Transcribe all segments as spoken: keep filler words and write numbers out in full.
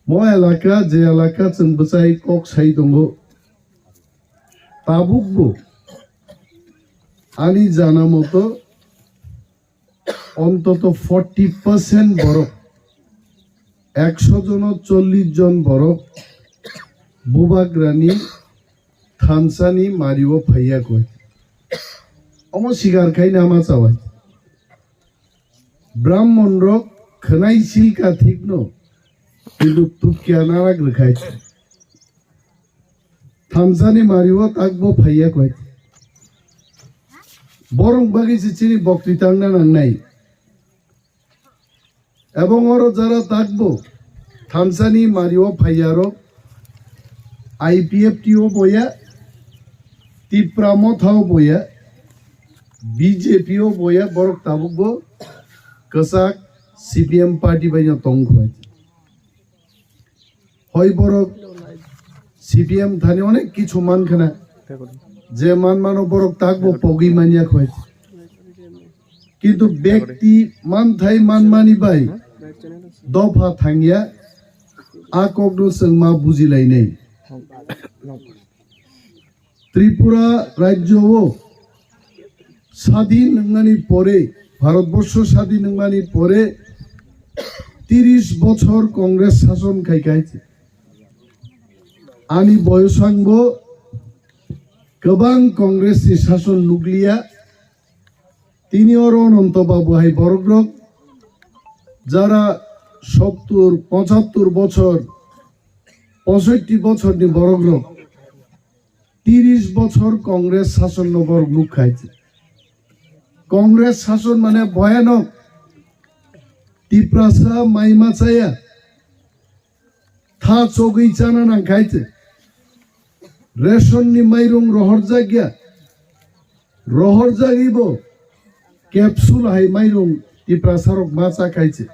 Mo elaka, je elaka chwng bwchai kok sai tongo, tabukbo ani jana moto ontoto forty percent borok, ekso jono chollish jon borok Bubagrani thansani mario phaiya koi. Omo sikar khai nama chawai. Brahmon rok khwnai silka thikno, kintu tukya narak rwkhai. Thamsani mario takbo phaiya koi. Borok bagwi se chini bokti tangna nangnai. Ebong oro jara takbo thamsani mario phaiya rok I P F T o boya, Tipra Motha o boya, B J P o boya, borok tabukbo kwchak C P M party bai no tong khlai. Hoi borok C P M thani onek kichu man khana, je man mano borok takbo pogwi manya khoi. Kintu bekti manthai manmani bai dopha thangya, a kokno chwng ma bujilainai. Tripura rajyo o sadin wngnani pore, Bharatborsho sadin wngnani pore tiris bochor Congress sason khai khai. Ani boyosangbo kwbang Congress ni sason nukliya. Tini oro Ananto Babu hai borok rok jara sottur, pochattur bochor, posoitti bochor ni borok rok, tiris bochor Congress sason no borok nukkhai. Congress sason mane bhoyanok. Tiprasa mai ma chaya. Tha chogwi chana nang khai se. Ration ni mairung rohorjak ya. Rohorjagwi bo capsule hai mairung Tiprasa rok ma cha khai se.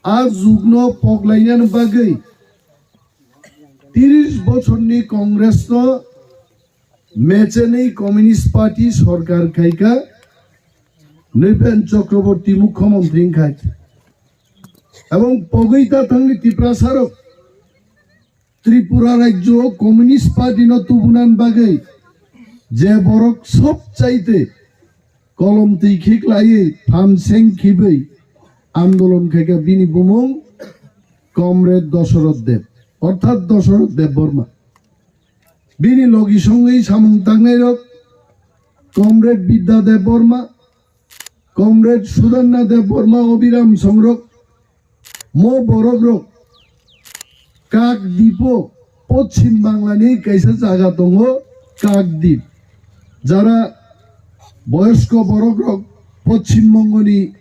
A jugno poglainani bagwi tiris bochorni Congress no mechenwi Communist Party sorkar khaikha, Nripen Chakraborty mukhyamantri wngkha. Ebong pogwi ta thangni Tiprasa rok Tripura rajyo o Communist Party no tubunani bagwi je borok sob chaite kolom twi khiklaiwi phan seng khibwi andolon khaikha, bini bumung Comrade Dosoroth Deb, orthat Dosoroth Debbarma. Bini logi songwi samung tangnai rok Comrade Bidya Debbarma, Comrade Sudarna Debbarma, Obiram Songrok, mo borok rok Kakdipo Poschim Bangla ni kaisa jaga tongo Kakdip. Jara boyosko borok rok Poschim Bongo ni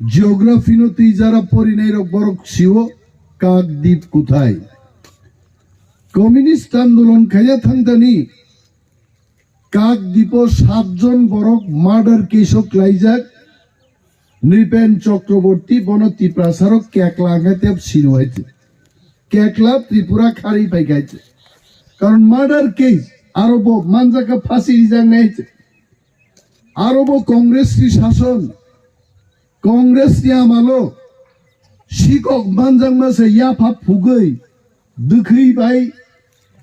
geography no twi jara porinai rok borok sio Kakdip kuthai. Communist andolon khaiya thangtani Kakdipo satjon borok murder case o klaijak, Nripen Chakraborty bono Tiprasa rok kekla hwnkhe tep sino hai se. Kekla Tripura khari pai khai se. Karon murder case aro bo manjak kha phasi rijak nai se. Aro bo Congress ni sason, Congress ni amalo sikok manjakma se yapha phugwi, dwkhwi bai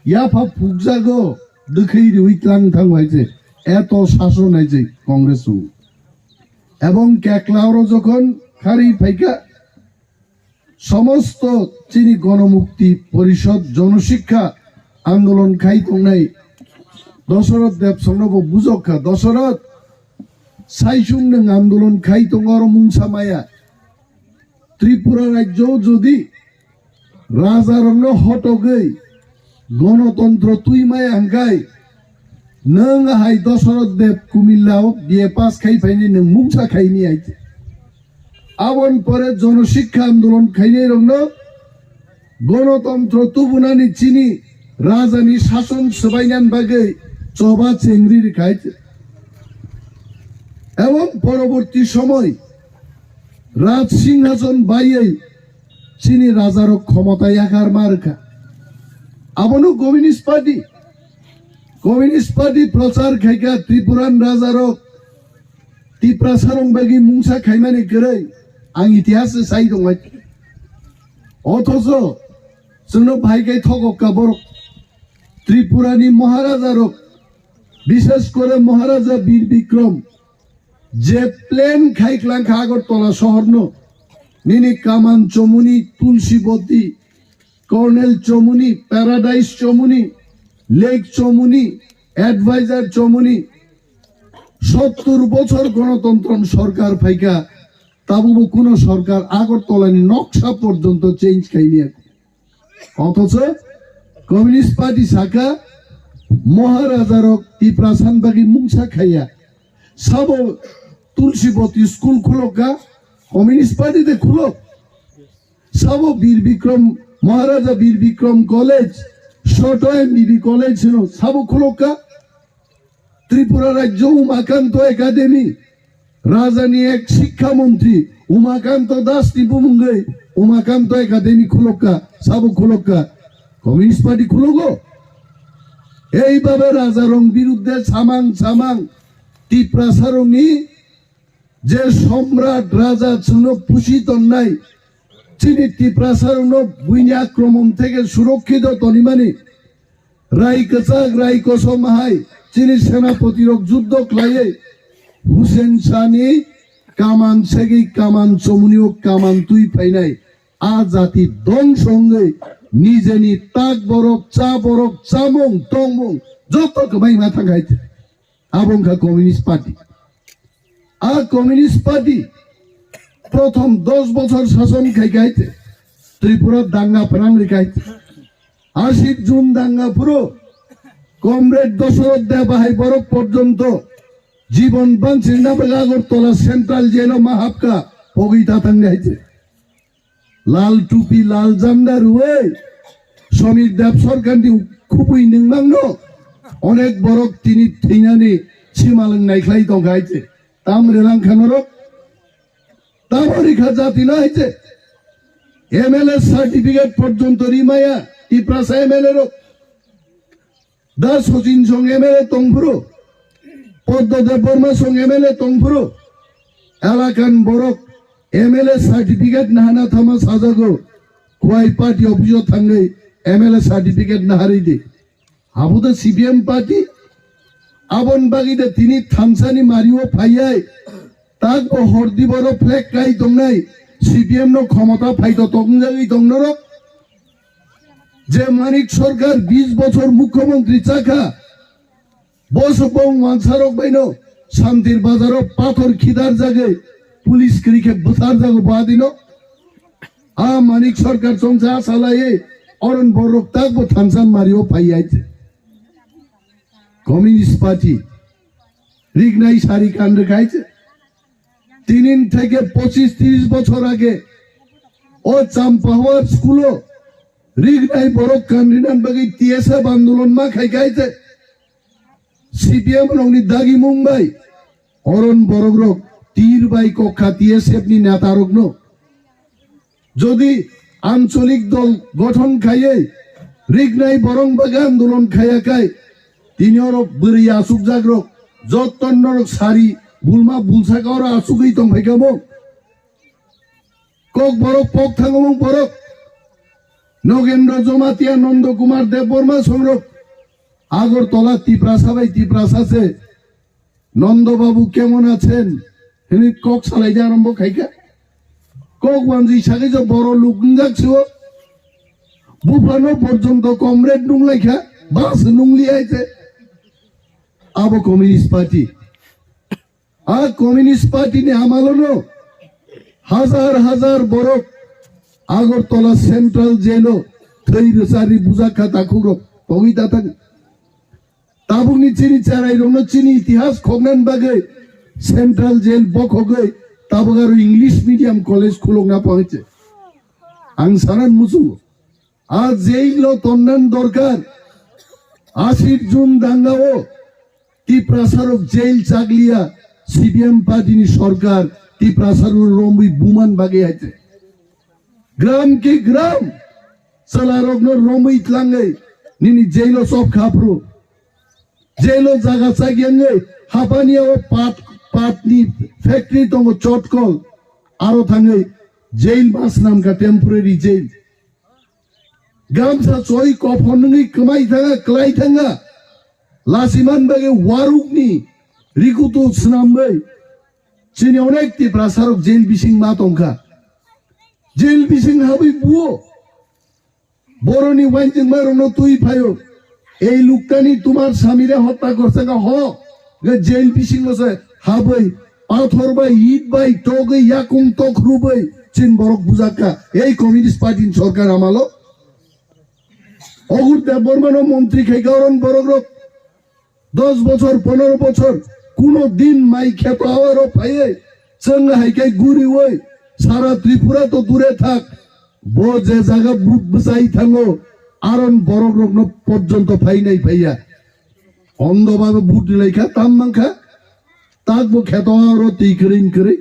yapha phukjago, dwkhwi riwi tlang thango hai se, eto sason hai se Congress o. Ebong kekla oro jokhon khari phaikha, somosto chini Gonomukti Porishod, Jonosikha andolon khai tongnai Dosoroth Deb songno bo bujok kha. Dosoroth, saisung nwng andolon khai tongo oro mungsa maya. Tripura rajyo jodi raja rokno hotogwi gonotontro twi maya hwnkhe nwng hai Dosoroth Deb Kumilla o B A pass khai phaini nwng mungsa khaini hai. Aboni pore Jonosikha andolon khainai rokno gonotontro tubunani chini rajani sason swbainani bagwi choba chengri rwkhai. Ebong poroborti somoy Raj Singhason baiwi chini rajarok khomota yakar ma rwkha. Abono Communist Party, Communist Party prochar khaikha Tripuran rajarok Tiprasarong bagwi mungsa khaimani kwrwi ang itihas sai tongmai. Othocho chwngno phai khe thogo ka borok. Tripurani Maharaja rok, bishes kore Maharaja Bir Bikrom, je plan khai klang kha Agartala sohorno, nini Kaman Chomuni, Tulsiboti, Colonel Chomuni, Paradise Chomuni, Lake Chomuni, Advisor Chomuni, sottur bochor gonotontron sorkar phaikha, tabubo kuno sorkar Agartalani noksa porjonto change khailiya. Othocho Communist Party saka Maharaja rok Tiprasani bagwi mungsa khaiya. Sabo Tulsiboti school khulokka, Communist Party de khulok. Sabo Bir Bikrom, Maharaja Bir Bikrom College, Soto M B B College hino, sabo khulokka. Tripura Rajyo Umakanto Academy, Rajani ek Shikkha Montri Umakanto Das ni bumungwi Umakanto Academy khulokka, sabo khulokka, Communist Party khulogo. Eibabe Rajarong birudde samang samang Tiprasarongni je Somrat Raja chwngno pusi tonnai, chini Tiprasarokno buini akromon theke surokkhito tonimani, rai kwchak, rai kosom hai chini senapotirok juddo khlaiwi Hussein Shahni Kaman segwi Kaman Chomunio Kaman twi phainai. A jati dongso wngwi nijeni tak borok, cha borok, chamung, tongmung joto kwbangma thangkhai. Abo wngkha Communist Party. A Communist Party prothom dos bochor sason khai khai te Tripura danga phrang ri khai te. Ashik Jun danga phuru Comrade Dosoroth Deb hai borok porjonto jibon bansirna bagwi Agartala Central Jail o ma hapka pogwi ta thang khai te. Lal tupi, lal janda rwui Somir Deb sorkarni khubui nungmangno onek borok tini thwinani simalwng naikhlai tongkha hai se. Tam relang kha norok? Tamo rikha jatino hai se. M L A certificate porjonto rimaya Tiprasa M L A rok. Da Sachin song M L A tongphuru, Poddo Debbarma song M L A tongphuru, elakan borok M L A certificate nahana thama sajago, kuai party office o thangwi M L A certificate naharwi di. Abo da C P M party, abon bagwi da tini thansani mario phaiyai, tak bo hordi boro flag kai tongnai, C P M no khomota phaito tongjagwi tongnorok. Je Manik Sarkar bis bochor mukhyamantri chakha, bo se bong wansarok baino Santir Bazaro pathor khidarjagwi police kwrwi khe bwtharjago bo adino. A Manik Sarkar chongsa salaiwi oron borok tak bo thansa mario phaiya. Communist Party rignai sari kan rwkha hai se. Tinin theke pochis tris bochor age o Champahowar school o rignai borok kanrinan bagwi T S F andolon ma khai khai se. C P M rokni dagi mung bai oron borok rok tir bai kokha T S F ni neta rokno. Jodi ancholik dol gothon khaiwi rignai borong bagwi andolon khaiya khai, tini oro bwrwi achukjak rok, jotto norok sari bulma bulsaka oro achugwi tongphaikha bo. Kok borok pok thangomung borok, Nogendra Jomatia, Nondo Kumar Debbarma songrok, Agartala Tiprasa bai Tiprasa se. Nondo Babu kemon achen? Hini kok salai ja arombo khaikha. Kok wanjwi sagwi jo boro luk wngjak sio. Buphano porjonto comrade nunglaikha, bas nungli aite. Abo Communist Party. A Communist Party ni amalono hajar hajar borok Agartala Central Jail o thwi rwchari bujakha takhukrok pogwi tatang. Tabukni chini cherairokno chini itihas khoknani bagwi Central Jail bokhogwi tabuk aro English medium college khulokna pangse. Ang sanan muchungo. A jail o tonnan dorkar. Ashir June danga o Tiprasarok jail chakliya, C P M party ni sorkar Tiprasarok romwi buman bagwi haite. Gram ki gram, chwlarokno romwi tlangwi nini jailo chop kha phuru. Jailo jaga chagiyangwi hapaniya o pat, patni factory tongo chotkol, aro thangwi jail ma swnamkha temporary jail. Gamsa choi kophon nungwi kwmai thanga, kwlai thanga. Lasiman bagwi warukni rikutu swnamwi chini onek Tiprasarok jail bising ma tongkha. Jail bising habwi buo. Boroni wainjwngmarokno twi phaio. Ei luktani tumar samire hotya gorsaka ho. Ge jail bisingo se habwi pathor bai, it bai togwi, yakung tok rubwi chin borok bujakka. Ei Communist Party ni sorkar amalo. Ogur Debbarmano montri khai garon borokrok dos bochor, pondro bochor, kuno din mai kheto awaro phaiwi chwng hai khe guriwi sara Tripura to dure thak, bo je jaga bu-, bwchai thango, aron borokrokno porjonto phainai phaiya. Ondo babe but rilai kha, tam mankha, tak bo kheto awaro twi kwrwi kwrwi.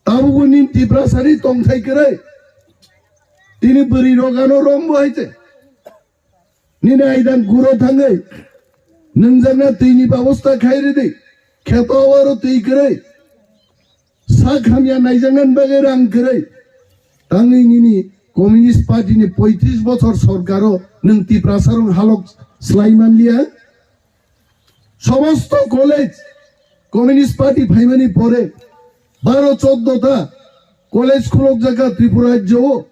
Tabukbo nini Tiprasani tongthai kwrwi. Tini bwrwi rok ano rombo hai se. Nini aidang guro thangwi. Nwngjakna twini babosta khai ridi. Kheto aro twi kwrwi. Sak hamya naijaknani bagwi rang kwrwi. Tangwi nini Communist Party ni poitris bochor sorkaro nwng Tiprasarok halok slai manliya. Somosto college, Communist Party phaimani pore baro choddo ta college khulokjak kha Tripura rajyo o.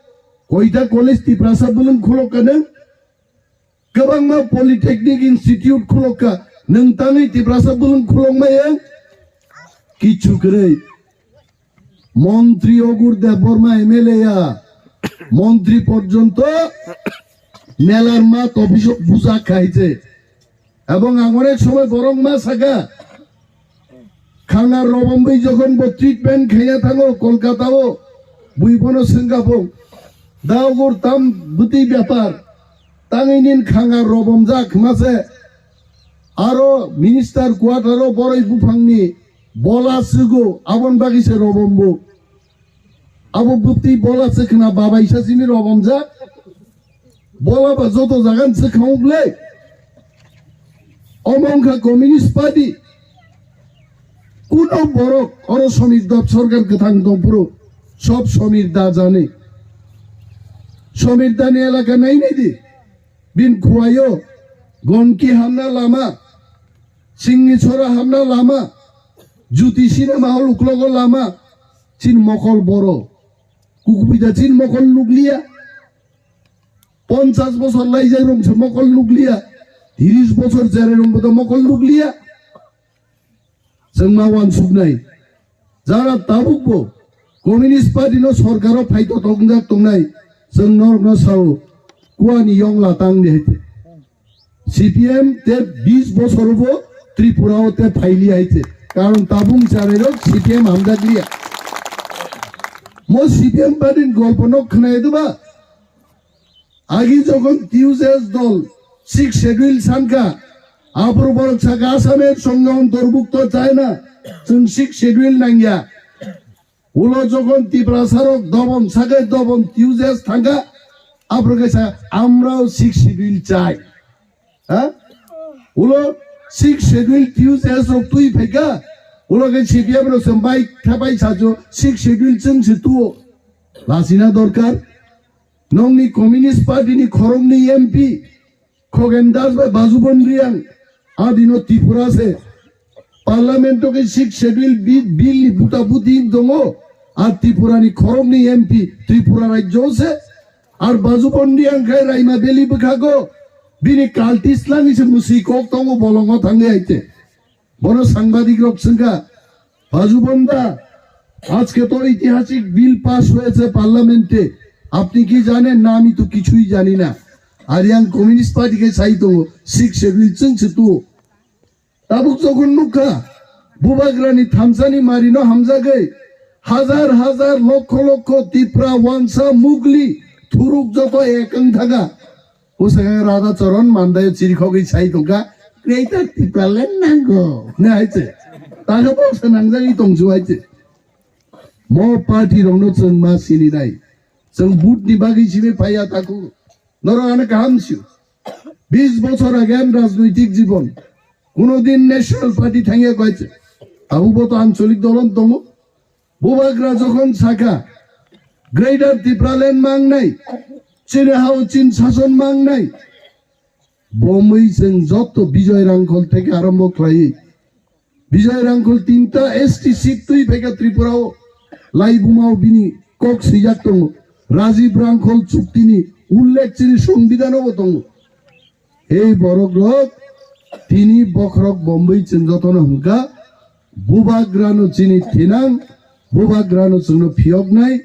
Koita college Tiprasa bwlwng khulok kha nwng? Kwbangma polytechnic institute khulok kha nwng, tangwi Tiprasa bwlwng khulokmaya? Kichu kwrwi. Montri Ogur Debbarma M L A ya, montri porjonto melar mat office o bujak khai se. Ebong ang onek somoy borok ma saka, khanga robom bai jokhon bo treatment khaina thango Kolkata o, bui bono swngkha phung, da Ogur tam bwtwi bepar, tangwi nin khanga robom jak ma se. Aro minister quarter o boroi buphangni bola swgo, abon bagwi se robombo. Abo bwtwi bola swkhna babaisa simi robomjak. Bola ba joto jagan swkha ble. Omo wngkha Communist Party. Kuno borok oro Samir Da sorkar kwthang tongphuru sob Samir Da jani. Samir Da ni elaka nainai di. Bin khuaio, Gonki hamna lama, Singni Sora hamna lama, Jyoti Cinema Hall uklogo lama, chin mokol boro. Kukupida chin mokol nukliya. Ponchas bosor laijak rong se mokol nukliya. Tiris bosor jere rong bodo mokol nukliya. Chwng ma uansuknai. Jara tabukbo Communist Party no sorkaro phaito tongjak tongnai, chwng norokno sao, kuani yongla tang di haite. C P M te bis bosor bo Tripura o te phaili haite. Karon tabung charairok C P M hamjak liya. Mo C P M party ni golpo no khwnai duba? Agi jokhon T U J S dol Sixth Schedule sankha, aphuru borok sakha Assamese songho ontorbhukto chai na, chwng Sixth Schedule nangya. Ulo jokhon Tiprasarok dobon sakai dobon T U J S thangkha, aphuru khe sa, "Amrao Sixth Schedule chai." Ha? Ulo Sixth Schedule T U J S rok twi phaikha, ulo khe C P M rok se bike thapai sajo, "Sixth Schedule chwng se tuo." Lasina dorkar. Nongni Communist Party ni khoroknwi M P Khogen Das bai Bajubon Reang adino Tripura se Parliament o khe Sixth Schedule bi-, bill ni buta buti tongo. Ar Tripura ni khoroknwi M P Tripura rajyo se. Ar Bajubon Reang khai Raima Valley bwkhago bini cultist langwi se mwswi kok tongo bolongo thangwi haite. Bono sangbadik rok swngkha, "Bajubon da, আজকে তো ঐতিহাসিক bill pass হয়েছে পার্লামেন্টে, আপনি কি জানেন না? আমি তো কিছুই জানি না।" Ar yang Communist Party khe sai tongo, Sixth Schedule chwng se tuo. Tabuk jokhon nukha, Bubagrani thamsani marino hamjagwi, hajar hajar, lokkho lokkho Tipra, Wansa, Mugli, Thuruk joto ekang thaga. Bwsakhe Radha Charan Mandai chirikhogwi sai tongkha, "Greater Tipraland nango," hwnwi hai se. Takhe bo se nangjagwi tongsu hai se. Mo party rokno chwng ma sininai. Chwng vote ni bagwi simi phaiya taku. Norok ano kaham sio. Bis bochor age ani rajnoitik jibon. Kuno din National Party thangya koi se. Abo bo to ancholik dolon tongo. Bubagra jokhon sakha, Greater Tipraland mangnai, Chini hao chin sason mangnai. Bomwi chwng jotto Bijoy Rangkhol theke arombo khlaiwi. Bijoy Rangkhol tinta S T seat twi phaikha Tripura o. Laibuma o bini kok swijak tongo. Rajiv Rangkhol chuktini ullekh chini songbidhano bo tongo. Ei borok rok tini bokhorok bomwi chwng jotono hwnkha, bubagrano chini thinang, bubagrano chwngno phiyoknai,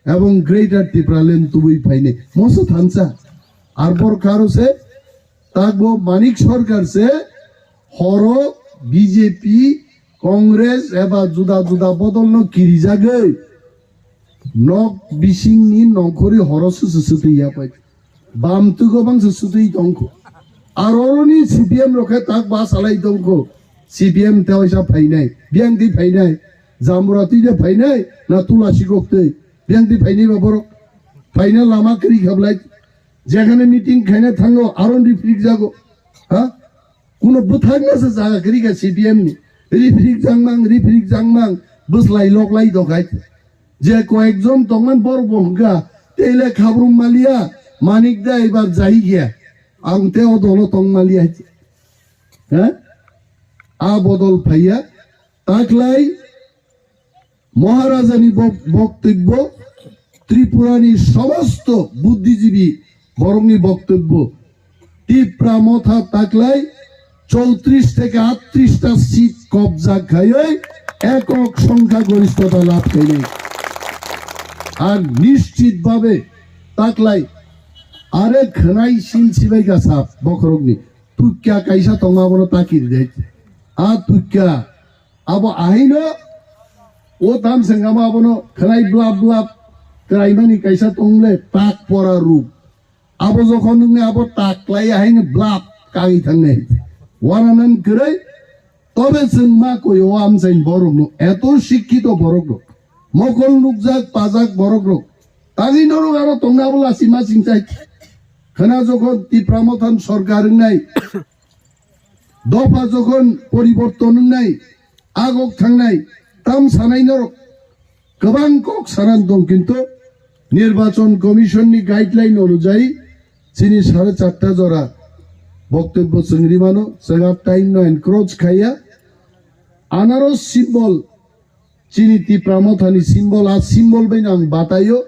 ebong Greater Tipraland tubui phainai. Moso thansa. Ar bor karo se, takbo Manik Sarkar se, horo B J P, Congress eba juda juda bodolno kirijagwi. Nok bisingni nongkhorwi horo susu sutwi ya pai. Bam tugo bangsa sutwi tongkho. Ar oroni C P M rok khe tak ba salai tongkho. C P M te waisa phainai. Biyang twi phainai. Jambura twi de phainai. Na tulasi gok twi. Biyang twi phainai ba borok. Phaina lama kri khablai. Jekhane meeting khaina thango aron rifrik jago. Ha? Kuno bwthakna se jaga kwrwi kha C P M ni. Rifrik jangmang, rifrik jangmang, bwslai loklai dokhai. Je koyekjon tongman borok bo hwnkha, tei le khabrum maliya, Manik da ebar jai gya. Ang te o dolo tong maliya. Ha? A bodol phaiya. Taklai Maharajani bok-, boktobbo, Tripurani somosto buddhijibi borokni boktobbo, Tipra Motha taklai chowtris theke aatris ta seat kobja khaiwi ekok songkha goristota labh khainai. Ar nischit bhabe taklai are khwnai sin sibai gasa bokhorokni tukya kaisa tongma bono takiri dai. A tukya Abo ahaino o tam sengama abono khwnai blap blap kwraimani kaisa tongle tak pora ruk. Abo jokhon nungni abo tak klai ahaino blap kagwi thangnai. Wananan kwrwi tobe chwng ma koi o amchaini borokno eto sikkito borokno mokol nukjak pajak borokno tangwi norok aro tongna abo lasi ma singchai. Khwna jokhon Tipra Mothan sorkar wngnai Dopha jokhon poriborton wngnai, agok thangnai, tam sanai norok kwbang kok sanan tong, kintu Nirbachon Commission ni guideline onujai chini sare charta jora boktobbo chwng rimano, chwng a time no encroach khaiya. Anaros symbol Chini Tipra Mothani symbol, a symbol bai ang bataio,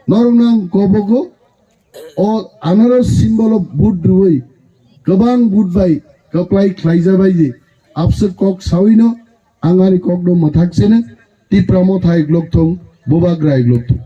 norokno ang kobogo, o anaros symbol o vote rwui, kwbang vote bai kwplai khlaijabai di, abswk kok sawino ang ani kokno mwthak sene, Tipra Motha iglok thung, Bubagra iglok thung.